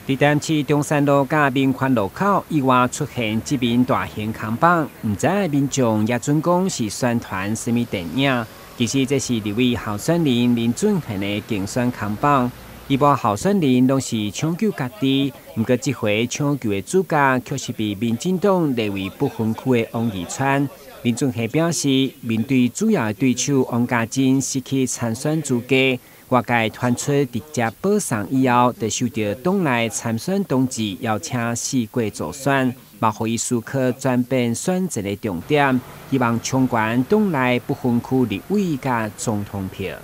佇台南市中山路佮民權路口意外出現這面大型扛棒，毋知影民眾也準講是宣傳啥物電影。其實這是立委候選人林俊憲的競選扛棒。一般候選人攏是搶救家己，毋過這回搶救的主角卻是被民進黨立委不分區的王義川。林俊憲表示，面對主要的對手王家珍失去參選資格，外界傳出直接保送以後，就收到黨內參選同志邀請四過助選，嘛予伊思考轉變選戰的重點，希望衝懸黨內不分區立委佮總統票。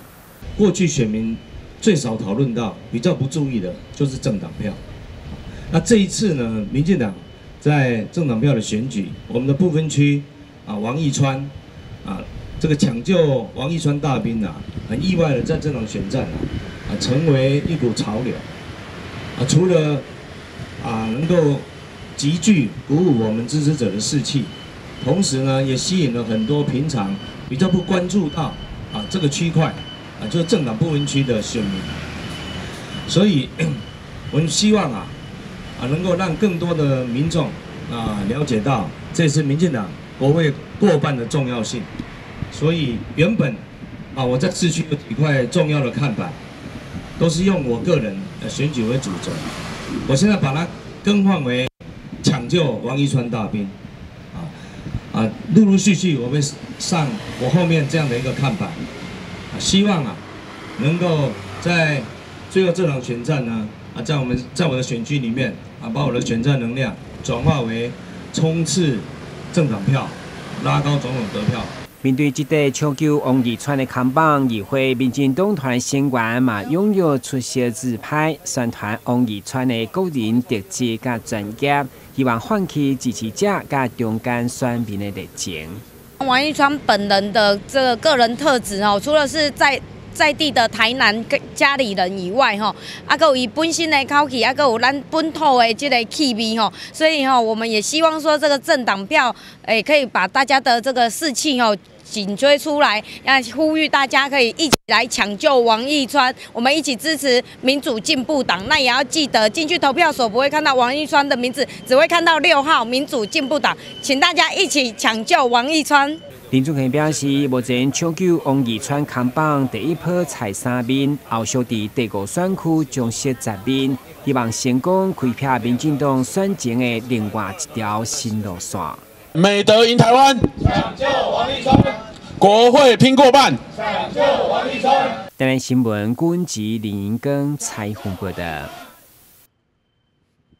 過去選民最少討論到、比較不注意的，就是政黨票。那這一次呢，民進黨在政黨票的選舉，我們的不分區啊，王義川啊，這個搶救王義川大兵啊，很意外的在這場選戰啊，成為一股潮流。啊，除了啊能夠集聚鼓舞我們支持者的士氣，同時呢，也吸引了很多平常比較不關注到啊這個區塊啊，就是政黨不分區的選民。所以，我們希望啊能夠讓更多的民眾啊了解到這次民進黨國會過半的重要性。所以原本啊，我在市區有幾塊重要的看板，都是用我個人的選舉為主軸。我現在把它更換為搶救王義川大兵，啊，陸陸續續我會上我後面這樣的一個看板，希望啊能夠在最後這場選戰呢，啊，在我們在我的選區裡面啊，把我的選戰能量轉化為衝刺政黨票，拉高總統得票。面對這個搶救王義川的扛棒，議會民進黨團成員嘛踴躍出席自拍，宣傳王義川的個人特質佮專業，希望喚起支持者佮中間選民的熱情。王義川本人的這個個人特質哦，除了是在地的台南家裡人以外，吼，啊，閣有伊本身的口氣，啊，閣有咱本土的這個氣味，吼，所以吼，我們也希望說這個政黨票，可以把大家的這個士氣，吼，緊追出來，要呼籲大家可以一起來搶救王義川，我們一起支持民主進步黨。那也要記得進去投票所不會看到王義川的名字，只會看到6號民主進步黨，請大家一起搶救王義川。林俊憲表示，目前搶救王義川扛棒第一波裁三面，後續佇第五選區將設10面，希望成功開闢民進黨選情的另外一條新路線。美德贏台灣，搶救王義川，國會拼過半，搶救王義川。台南新聞，郭文吉、林英庚採訪報導。